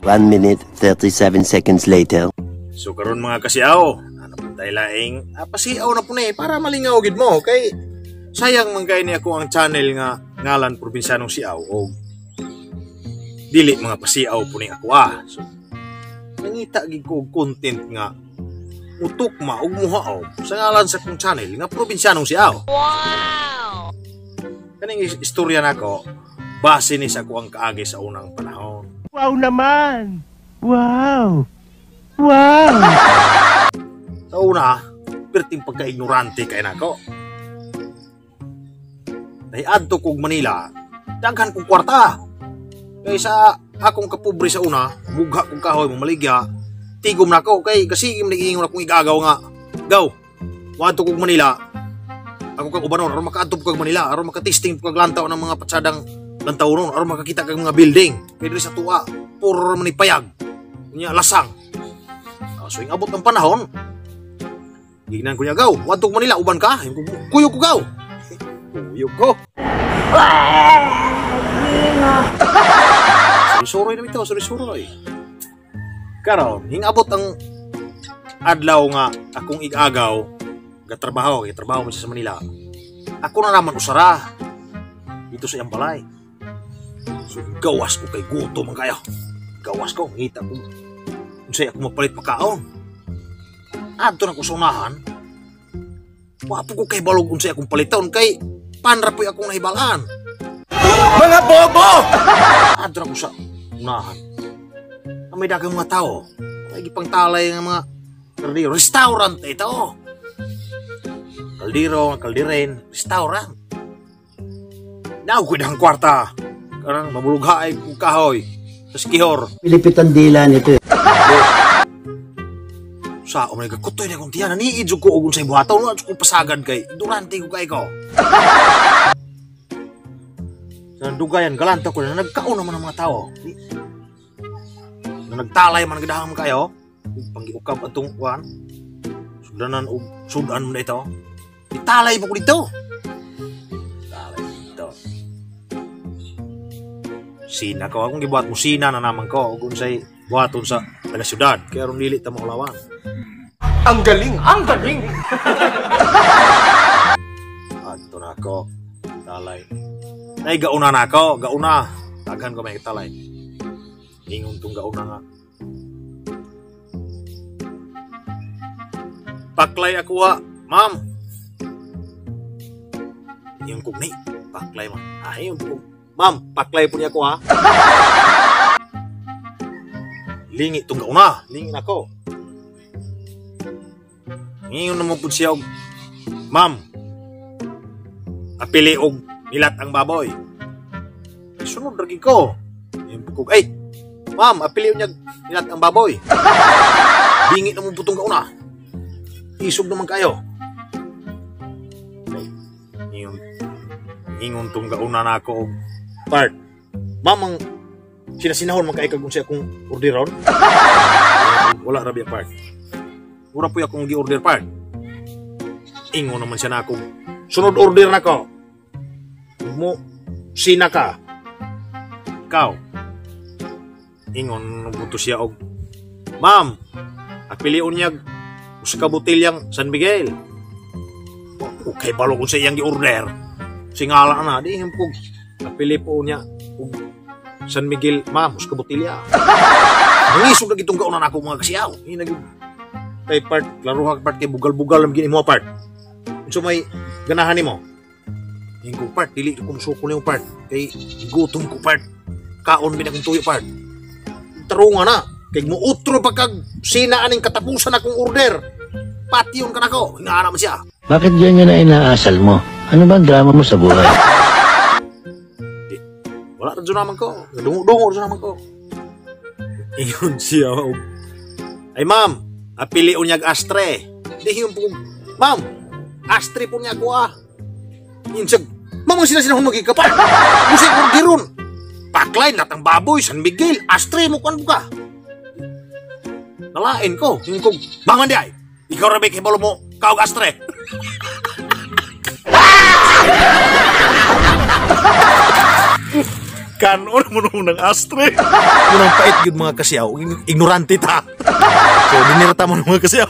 1 minute, 37 seconds later. So karon, mga kasiaw, ano po tayo laing pasiaw na po ni para malingaw gid mo kay sayang man kay ni ako ang channel nga ngalan Probinsyanong Siaw o dili mga pasiaw po ni ako ah. So nangita gid ko og content nga mutukma og muhaw sa ngalan sa akong channel nga Probinsyanong Siaw. Wow! Kaning istorya nako base ni sa ako ang kaagi sa unang panahon. Wow naman! Wow! Wow! Sa una, perting pagka-ignorante kay nako. Dahil adto kog Manila, daghan kong kwarta. Kay sa akong kapobre sa una, mugha kong kahoy, mamaligya, tigom nako kay kasi nag-ingon akong igagaw nga, "Gaw, wadto kog Manila, ako kag ubanon, aron makaadto kag Manila, aron makatesting kag lantaw ng mga patsadang lantaw ron, aron makakita kag mga building. Kay diri sa tuwa, puro man ni payag. Unya lasang." So ing abot ng panahon, gignan ko niya, "Gaw, wadto kog Manila, uban ka?" Kuyog ko, gaw. Kuyog ko. Suroy na ito, suroy-suroy. Karon, hingabot ang adlaw nga akong igagaw, gatrabaho, gatrabaho man siya sa Manila. Ako na naman usara dito sa iyang balay. So gawas ko kay gutom man kayo. Gawas ko, ngita ko unsay ako mapalit pagkaon. Adto na ko sa unahan. Wa po ko kay balog unsay akong paliton kay panra po'y akong nahibalaan. Mga bobo! Adto na ko sa unahan. Ang may daghang mga tao. May gipangtalay nga mga kaldero. Restaurant ito. Kaldero, kaldiren, restaurant. Now ko dahang kwarta. Karang mabulughaay kong kahoy sa skihor. Pilipit ang dila nito eh. Sa umay kutoy na kong tiyan, naniid ko og unsay buhaton, wala ko pasagad kay durante ko kay ko. Sa dugayan galanta ko na nagkaon naman ang mga tao. Na nagtalay man gidahang kayo, ug panggiukab atong kuan. Sudanan og sudan mo na ito. Italay mo ko dito. Talay dito. Sina ko akong gibuhat mo, sina na naman ko ug unsay buhaton sa taga syudad kay aron dili ta maulawan. Ang galing! Ang galing! Adto na ako. Talay. Nay gauna na ako, gauna. Daghan ko may talay. Ingon tong gauna nga, "Paklay ako ha, ma'am." Ingon ko ni, paklay man. Ay, ingon ko, "Ma'am, paklay po niya ako ha." Lingi tong gauna, lingi na ako. Ingon naman po siya og, "Ma'am, apili og nilat ang baboy." Ay, sunod lagi ko. Ingon po ko, "Ay, ma'am, apili niya nilat ang baboy." Bingi naman po tong gauna. Isog naman kayo. Ay, ingon tong gauna na ako og part. "Ma'am, ang sinasinahon man kay kag unsay akong orderon." "Wala ra biya, part. Mura po akong gi-order, part." Ingon naman siya na akong, "Sunod order na ko. Mo sina ka. Ikaw." Ingon buto siya og, "Ma'am, apilion niya usa ka botelyang San Miguel." Okay, balo kung sa iyang gi-order. Singala na, di ko, "Apili po niya og San Miguel, ma'am, usa ka botelya." Nangisog na gitong kaunan ako, mga kasiyaw. Hindi na kay part, klaro ha part, kay bugal-bugal ang gini mo, part. Unsa may ganahan nimo? Ingon ko, "Part, dili ko musuko nimo, part. Kay gutom ko, part. Kaon bin akong tuyo, part." Tarunga na. Kay muutro pa kag sina aning katapusan akong order. Patyon ka nako. Nga naman siya. Bakit ganyan na inaasal mo? Ano ba ang drama mo sa buhay? Di, wala na naman ko. Dungo-dungo na naman ko. Ingon siya og, "Ay ma'am, apili unyag astre." Di yung po, "Ma'am, astre po niya ako ah." Ingon siya, "Ma'am, ang sila sila magigkapal. Musik orderon. Paklay, latang baboy, San Miguel, astre mo kuan ka." Nalain ko. Ingon ko, "Bangan di ay. Ikaw rabi kay balo mo, kaog astre." Kanon mo nung ng ashtray. Unang pait gyud, mga kasiyaw, ignorante ta. So dinirata mo ng mga kasiyaw.